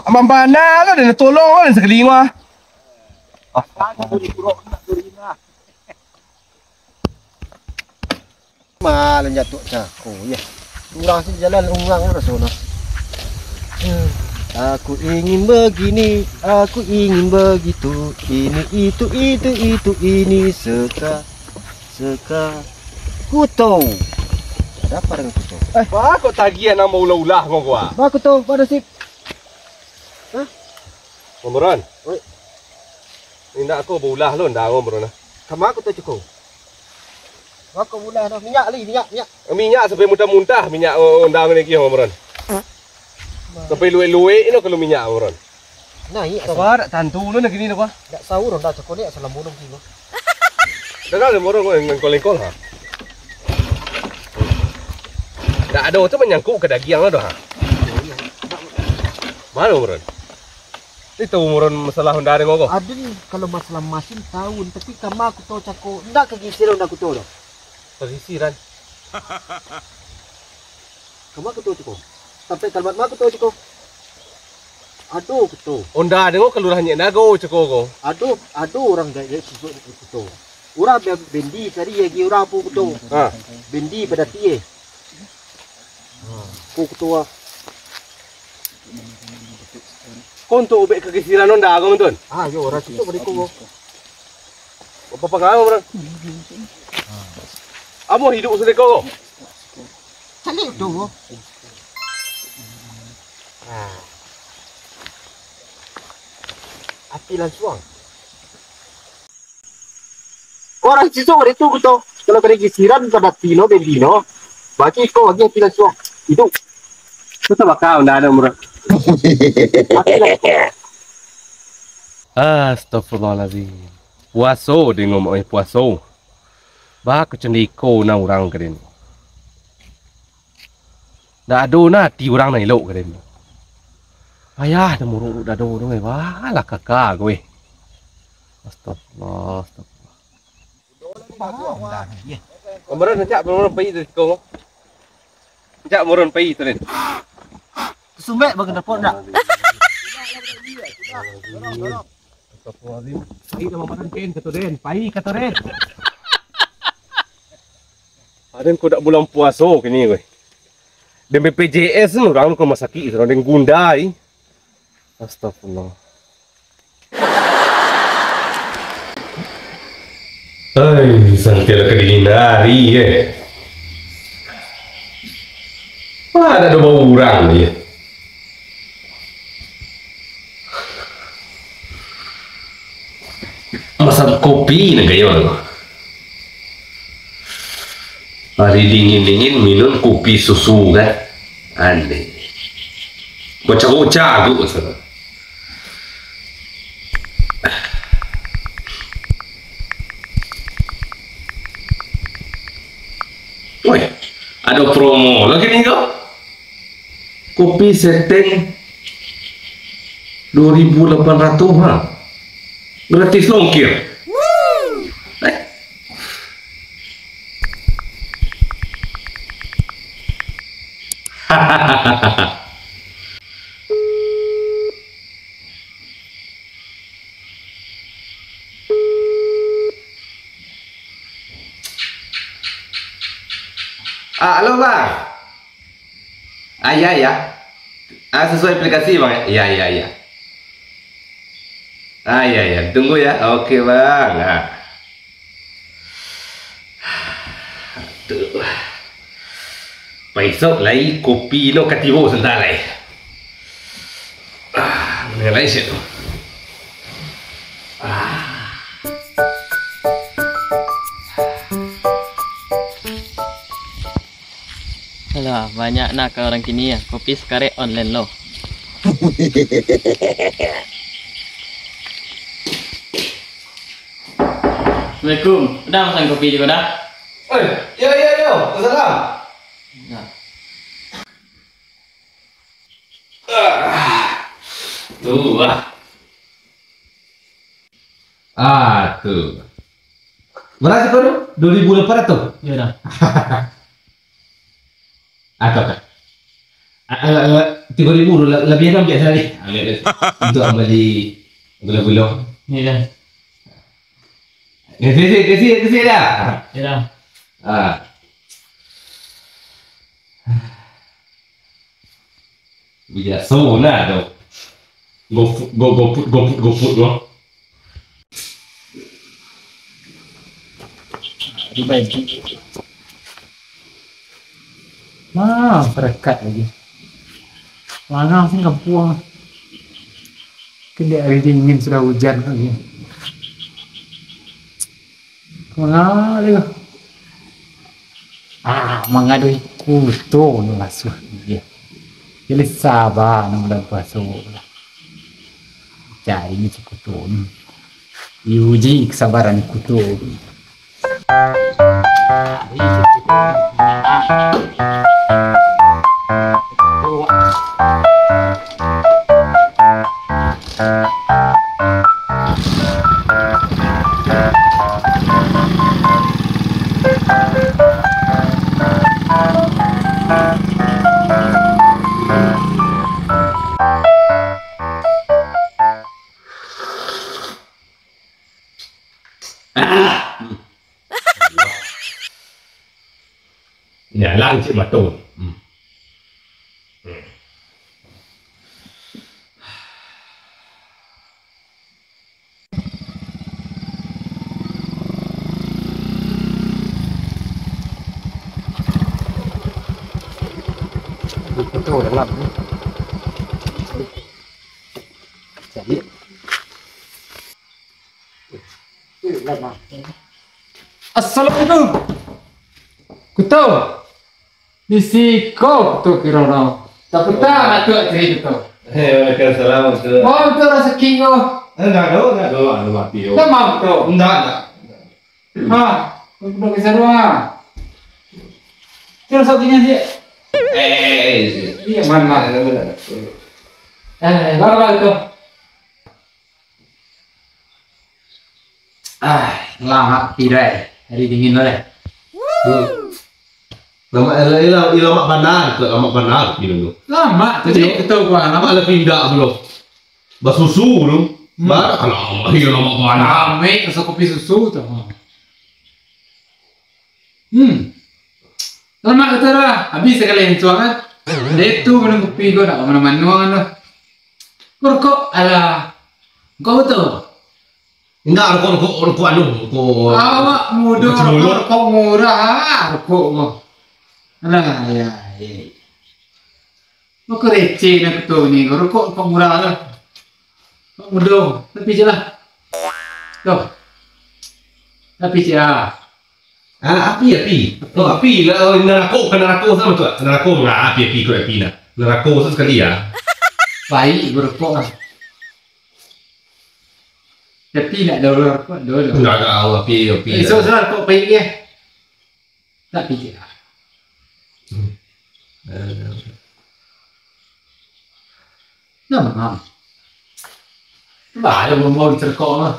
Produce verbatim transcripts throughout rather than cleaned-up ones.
Amang bana lo, den tolong lo, den sakali mah. Malah jatuah cako, yah. Urang se jalan urang raso nah. Aku ingin begini, aku ingin begitu, ini, itu, itu, itu, ini, seka, seka, kuto. Ada apa dengan kuto? Eh, ba kok tagiah namo ulah-ulah ko, ah? Ba kuto, ba nasib. Hah? Om Ron. Oi. Indak ko baulah lo, ndak, Om Ron, ah. Kama kuto cako? Ba kok baulah tu? Minyak lai, minyak, minyak. Minyak sampai muntah-muntah, minyak, oh, ondang ni, Om Ron. Sampai luek-luek ino kalau minyak, Om Ron. Nah, iya. Sabar, dak tantu lo nak kini tu, Pak. Dak sahur, dak cako ni, salam burung kini. Dah, dah, Om Ron, lengkol-lengkol, ha. Dak ado tu manyangkut ka dagiang lo doh, ha. Mano, Om Ron? Itu, Om Ron, masalah Honda den ko? Aden, kalau masalah masin tahu, tapi kama kuto cako, ndak kagisiran Honda kuto doh. Kagisiran? Kama kuto cako? Sampai kalimat ma kuto cako? Ado kuto. Honda den ko kalurahan Nyek Nago cako ko. Ado, ado urang gaek-gaek sisuak di kuto. Urang be-, bendi cari agi urang apo kuto. Ha. Bendi badati eh. Ko kuto ah. Ko untuak ubek kagisiran Honda ko, Tun? Ah, yo, urang sisuak bari ko. Apa pangaruh, urang? Amo hidup sadeko ko? Caliak tu. Ah. Api lansuang. Urang sisuak hari tu kuto, kalau kena gisiran pada tino, bendino, bagi ko bagi api lansuang. Hidup. Ko tabaka Honda den, urang. Api lansuang. Astagfirullahalazim. Puaso den ngomong, eh, puaso. Ba kacandiko na urang ka den. Ndak ado na ati urang nan elok ka den. Payah den muruk dado tu, eh. Balah kaka ko, eh. Astagfirullah, astagfirullah. Om Ron, rancak Om Ron pai tu, ko. Rancak Om Ron pai tu, den. Sumbek bagai dapot ndak? Astagfirullahalazim. Pai ka rumah den, kato den. Pai, kato den. Aden ko dak bulan puaso kini ko. Den B P J S tu urang ka rumah sakik, urang den gundai. Astagfirullah. Ai, santilah ka dingin hari, eh. Wah, dak ado bau urang, eh. Masan kopi nan gayo tu. Hari dingin-dingin minum kopi susu kan. Aneh. Bocah-bocah tu masalah. Woi, ado promo lagi ni ko. Kopi seteng dua ribu lapan ratus, ha. Gratis ongkir. Eh. Ah, halo, Bang. Ah, iya, iya. Ah, sesuai aplikasi, Bang, ya? Iya, iya, iya. Ah, iya, iya. Tunggu, ya. Oke, Bang. Ah. Aduh. Paisok lai kopi no ka tibo santa lai. Ah, mana lai siap tu? Ah. Alah, banyak nak ka urang kini ya. Kopi sakarek online lo. Assalamualaikum. Udah masan kopi di ko dah? Eh, yo, yo, yo. Salam. Nah. Ah, tu lah. Ah, tu. Bara siko tu? Duo ribu lapan ratuih? Iyo dah. Atau kan? Ah, ah, ah, tigo ribu la-, labiah dah biasa ni. Untuk bali gulo-gulo. Iyo dah. Kasi, kasi, kasi, kasi dah. Iyo dah. Ah. Biaso lah tu. Goput, go-, goput, goput, goput tu. Dubai. Nah, perekat lagi. Langang sing kampuang. Kan di hari dingin sudah hujan lagi. Manga tu. Ah, mangaduiku tu ni lasuah dia. Jadi sabar nang bulan puaso lah. Cari ni si Kuto ni. Diuji kesabaran Kuto. Nyalang cik mato. Hmm. Hmm. Betul dalam ni. Jadi. Assalamualaikum. Kuto. Di siko Kuto kiro no. Taputa anak tu cari Kuto. Eh, waalaikumsalam, Kuto. Mau tu rasaki ko. Eh, ndak ado, ndak ado, anu mati yo. Ndak mau Kuto. Ndak, ndak. Ha, Kuto bisa doa. Terus sakinya sih. Eh, iya, mana? Eh, baru Kuto. Ah, lamak kidai. Hari dingin lah, eh. Hmm. Lamak, eh, eh, eh, lamak bana tu, lamak bana tu minum tu. Lamak tu, Cik. Betul, Bang. Lamak lah pindah tu loh. Basusu tu. Hmm. Baru kan lamak, iya, lamak bana. Rame rasa kopi susu tu. Hmm. Lamak kata dah, habis sekali yang suang kan. Dari tu minum kopi kau nak mana-mana tu. Kau rokok, alah. Kau betul. Indak rokok, rokok, rokok anu, rokok. Awak mudo rokok, rokok murah, rokok kau. Alah, ya, ya. Rokok receh nak tu ni, rokok, rokok murah lah. Rokok mudo, tapi je lah. Tuh. Tapi je lah. Ah, api, api. Oh, api lah. Oh, narako, bukan narako sama tu. Narako, ah, api, api, kau api nah. Narako tu sekali ya. Baik, berokok lah. Tapi nak ada orang rokok, ada orang. Enggak, enggak, oh, api, api. Eh, so, so, rokok baik ya. Tak pikir lah. Hmm. Eh, Nah, mam. Bah, ada bau-bau cerekok tu.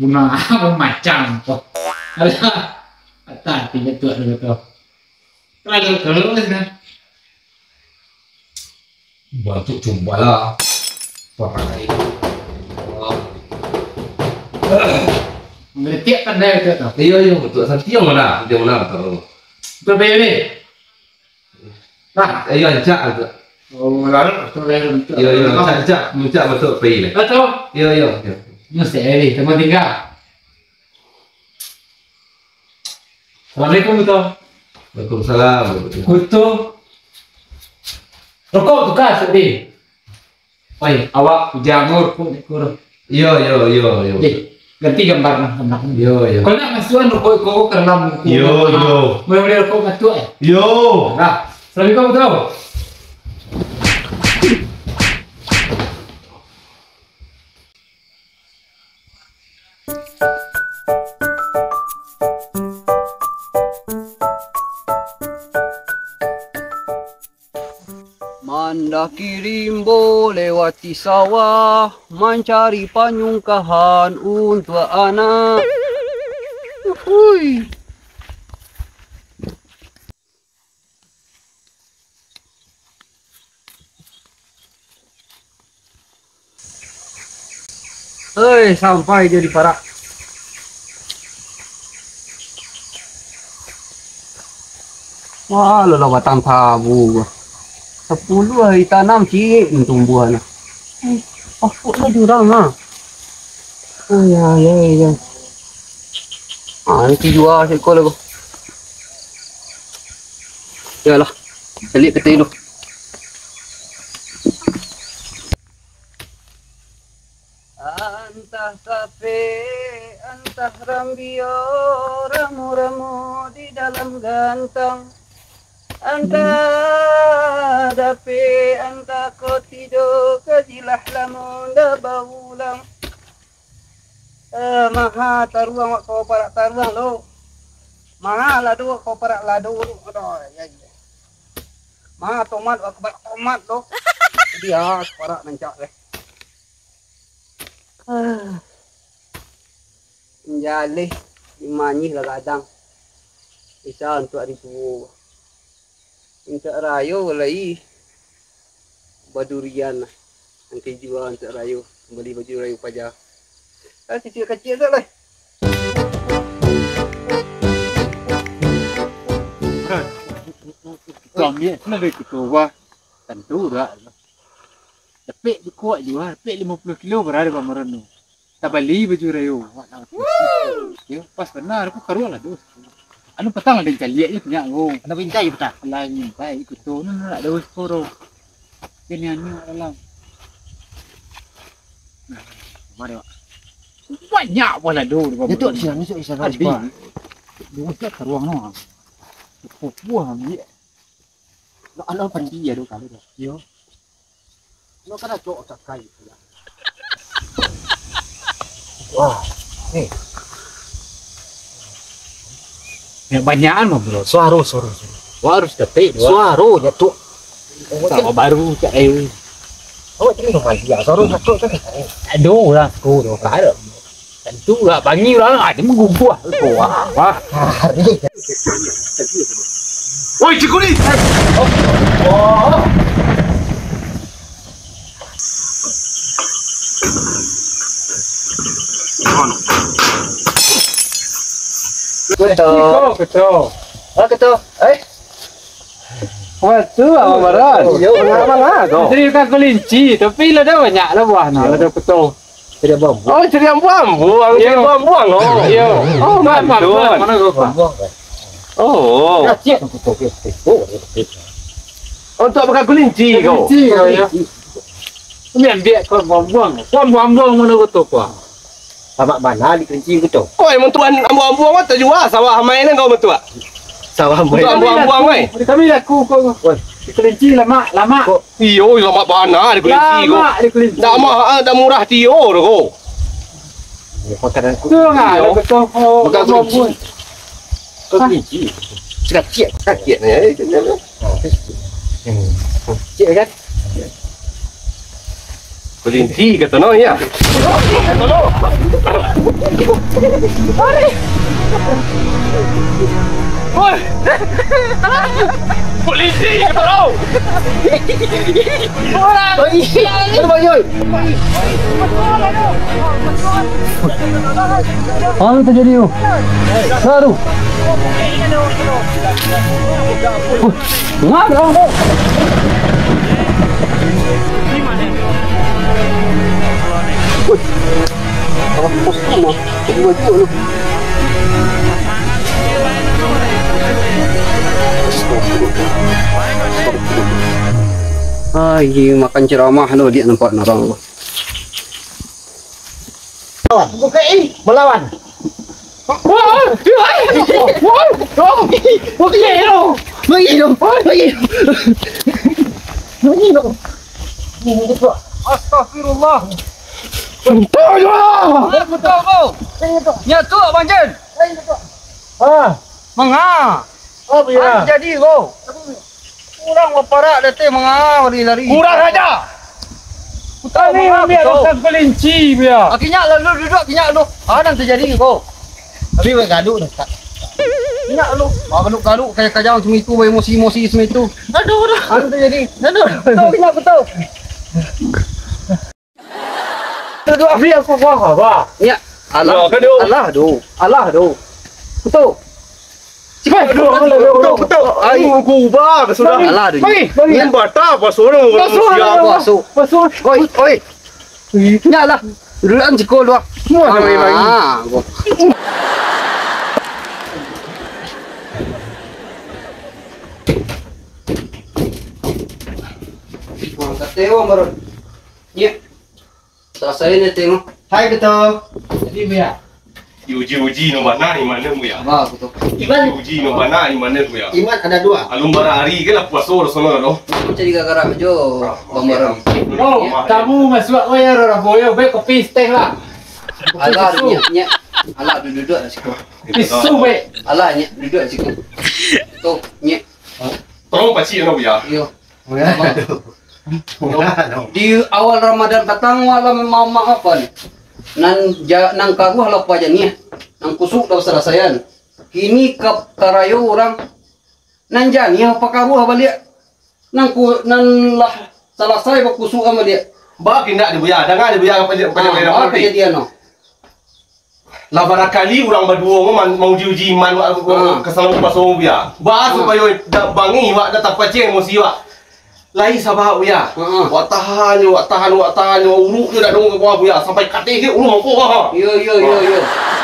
Guna apa macam tu? Alah, kata hati betul ada tu. Terlalu terus kan. Bantuk cuba lah. Pakai. Mengeritik pandai tu tu. Iyo, iyo, betul. Santiang mana? Santiang mana tu? Betul, baik ni. Nah, iyo, ancak tu. Oh, lalu tu lain untuk. Iyo, iyo, ancak, ancak, ancak masuk pai lah. Betul. Iyo, iyo, iyo. Nyo seri, tunggu tinggal. Assalamualaikum, Kuto. Waalaikumsalam. Kuto. Rokok tu ka, Sudi. Oi, awak jangan rokok di kurung. Iyo, iyo, iyo, iyo. Eh, ganti gambar nah, gambar. Iyo, iyo. Kau nak masukan rokok kau ke dalam buku? Iyo, iyo. Mulai-mulai rokok batuk eh. Iyo. Nah, assalamualaikum, Kuto. Mandaki rimbo lewati sawah, mancari panyungkahan untuak anak. Uhui. Hei, sampai jo di parak. Wah, lo lah batang sabu ko. Sapuluah ari tanam, ciek pun tumbuah nah. Eh, apok lah jurang nah. Ai, ai, ai, ai. Ah, nanti jua siko lah ko. Yolah, caliak ka ateh dulu. Antah sapek, antah rambio, ramo-ramo di dalam gantang. Antah dapek, antah kok tido, kajilah lamo ndak baulang. Eh, maha taruang wak ko parak taruang lo. Maha lado wak ko parak lado lo. Aduh, ya, ya. Maha tomat wak ko parak tomat lo. Jadi, ah, parak nancak deh. Ah. Manjaleh, dimanyih lah gadang. Bisa untuak ari tuo. Untuak rayo lai badurian lah. Nanti jua untuak rayo, bali baju rayo paja. Ah, kecil-kecil tu lah. Kami nak duit kito, wah. Tantu dak. Dapek di kuak jua, dapek limo puluah kilo barado pamarun tu. Tabali baju rayo. Yo, pas bana, aku karuak lah tu. Anu patang lah den caliak je punyo aku. Anu pintai patang. Lah pintai ikut tu, anu nak daun seporo. Kini anu dalam. Nah, mari, Pak. Banyak pun lah tu. Dia tu siang ni, siang, siang. Dua siap karuang no. Pupuah ambil. Nak anak pandi ya tu kalau tu. Yo. Lo kan acok cakai tu lah. Wah, eh. Banyak-banyakan mah, bro. Suaro, suaro, suaro. Wah, harus ketik, wah. Suaro jatuh. Awak Sama baru, cak, eh. Awak tadi rumah dia. Suaro jatuh kan? Aduh, lah, aku dah kalah. Tentu lah, bangi urang, ah, dia mengguguah. Wah, wah. Woi, Cikuni! Keto. Keto, keto. Ah, keto. Eh? Wah, tu, Abang Baran. Yo. Abang Baran, kau. Jadi, kan kelinci, tapi lah dah banyak lah buah, nah, lah dah keto. Cari buang-buang. Oh, cari buang-buang. Cari buang-buang, oh. Iyo. Oh, mantap. Mana kau, Pak? Buang-buang, kan? Oh. Dah siap. Oh, untuk makan kelinci kau. Kelinci kau, ya. Ini ambil kau buang-buang. Kau buang-buang mana kau tu, Pak? Tamak bana di kelinci kau tu. Kau yang mentuan ambuang-ambuang, kau terjual sawah amai ni kau mentuan. Sawah amai. Untuk ambuang-ambuang, weh. Kami laku kau. Weh. Kelinci lamak, lamak. Kau Iyo, lamak bana di kelinci ko. Lamak di kelinci. Ndak mahal, ndak murah tio doh ko. Makanan tu lah, iyo. Betul ko. Makan kelinci. Kau kelinci. Sakit, sakit ni, eh. Cik kan? Kelinci kato no, ya. Oi! Polisi, kato no! Orang! Oi! Aduh, Bang Yoi! Apa yang terjadi tu? Saru! Wah, ngap lah, kok! Woi! Salah kosong mah. Jadi wajib lu. Ai, makan ceramah tu, dia nampak narang tu. Buka, eh, melawan. Wah, dia, eh. Wah, wah. Bagi lu. Bagi lu. Bagi lu. Bagi lu. Astagfirullah. Betul juga. Eh, betul, bro. Nya tu, Abang Jen. Ah. Manga. Apa ya? Kan jadi, bro. Urang baparak datang manga lari-lari. Kurang aja. Putar manga, ambil putar. Kelinci, bia. Akhirnya lalu duduk, akhirnya lu. Ah, nan terjadi, bro. Tapi buek galuk dah, Kak. Indak lu. Wah, galuk-galuk, kajang-kajang samitu, emosi-emosi samitu. Aduh, aduh. Anu tu jadi. Aduh. Betul, indak betul. Aduh, Abi, aku faham, bah. Ya. Alah. Ya, kan, Dok? Alah, Dok. Alah, Dok. Betul. Cepat. Aduh, aduh, aduh, aduh, betul, betul. Ai. Aku ubah, sudah. Alah, Dok. Bagi, bagi. Ini batal, apa suruh orang Basuh, manusia? Basuh. Basuh. Oi, oi. Nyalah. Duluan siko dua. Semua ada bagi-bagi. Ah, gua. Wah, kata orang baru. Ya. Salasai ni tengok. Hai, Ketua. Jadi, Buya. Diuji-uji no bana iman tu, Buya. Apa aku tu? Iman. Diuji no bana iman tu, Buya. Iman ada dua. Alun bara ari ke lah puaso di sono tu. Cari gara-gara jo. Ah, Bang Baron. Oh, kamu masuk, oh ya, Rora Boyo, baik kopi teh lah. Alah, susu. Nyak, nyak. Alah, duduk-duduk lah siko. Tisu, baik. Alah, nyak, duduk lah siko. Tu, nyak. Tolong pacik no, Buya. Iyo. Di awal Ramadan patang, wak lah mamaafan. Nan ja-, nan karuah lah pajaniah. Nan kusuk lah salasaian. Kini ka-, karayo urang nan janiah pakaruah baliak. Nan ku-, nan lah salasai bakusukan baliak. Ba, indak di Buya. Danga di Buya, apa je, apa je, Ah, apa apa je? Kajadian no? Lah barakali urang baduo ko man-, mauji-uji iman wak, Ah. ka salamo puaso, Buya. Ba, Ah. supayo da-, bangi wak, dak tapacik emosi wak. Lai saba, Buya. Ah. Wak tahan jo, wak tahan, wak tahan jo, uruk jo dak dong ka kuah, Buya. Sampai kateh ke uruk mangko, ha. Yo, yo, yo, yo.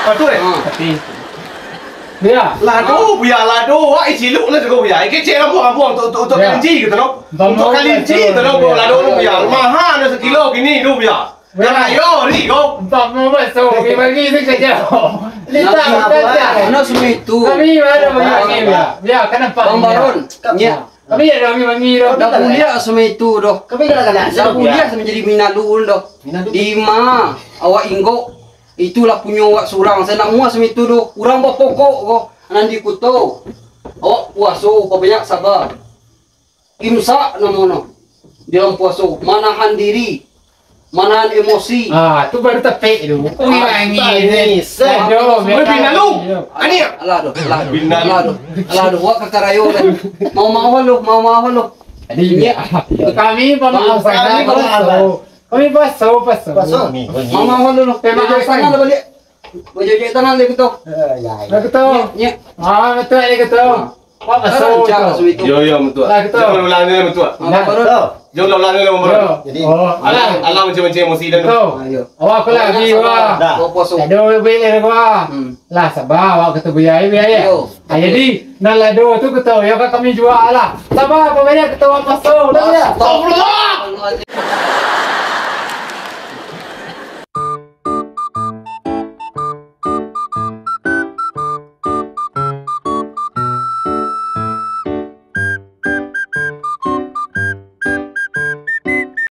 Ah, tu, eh? Ah. Tapi, Buya. Lado, Ah. Buya, lado. Wak, eh, ciluk lah tu, Buya. Eh, kecek rambuang-rambuang untuk, untuk, untuk Ya. kalinci gitu, no. Untuk Bang, kalinci betul, gitu, no, Buya. Lado tu, Buya. Maha, no, sekilo kini tu, Buya. Yo, yo, ri, go. Empat belas masuk, bagi-bagi tu kerja. Letak Nak kerja. Mana semua itu? Kami mana bagi-bagi, ya? Ya, kan nampak Bang ni, ya. Baron, nyak. Kami ada bagi-bagi dah. Dah buliah semua itu dah. Kami galak-galak. Dah buliah sama jadi minalu dah. Minalu. Di ma, awak inggok. Itulah punyo awak surang. Saya nak muas sama itu dah. Urang bapokok ko. Nan di kuto. Awak puaso, banyak sabar. Imsak namo no. Di dalam puaso, manahan diri, manahan emosi. Ah, tu baru tepek tu. Ui, Ah, wangi tu. Wangi. Aduh, Ui, binalu. Ani. Alah tu, alah tu. Binalu. Alah tu. Alah tu, wak kakarayo tu. Mau maaf lu, mau maaf lu. Jadi, Nyak. Kami pamaaf Kami sangat. Pamaaf. Kami paso, paso. Paso. Mau maaf lu. Terima kasih. Sana balik. Bajojek tangan dia gitu. Eh, ya, ya. Dah gitu. Nyak, nyak. Ah, betul dia gitu. Ah. Wak paso. Lancar tu. Lah, Suito. Yo, yo, betul. Lah, gitu. Jom ulang ni, betul. Ah, Nah. Baru. Yo. Jom ulang ni, Baru. Yo. Jadi, Oh. Alah, alah, macam-macam emosi dan Betul. Ah, yo. Awak aku lah, Awak Abi, sabar. Wak. Dah. Kau puaso. Aduh, Abi, lah, Wak. Hmm. Lah, sabar, awak kata Buya, Buya, ya. Yo. Ah, jadi, nan lado tu kita, ya, kan kami jual lah. Sabar, apa banyak kita wak paso, dah, ya. Astagfirullah.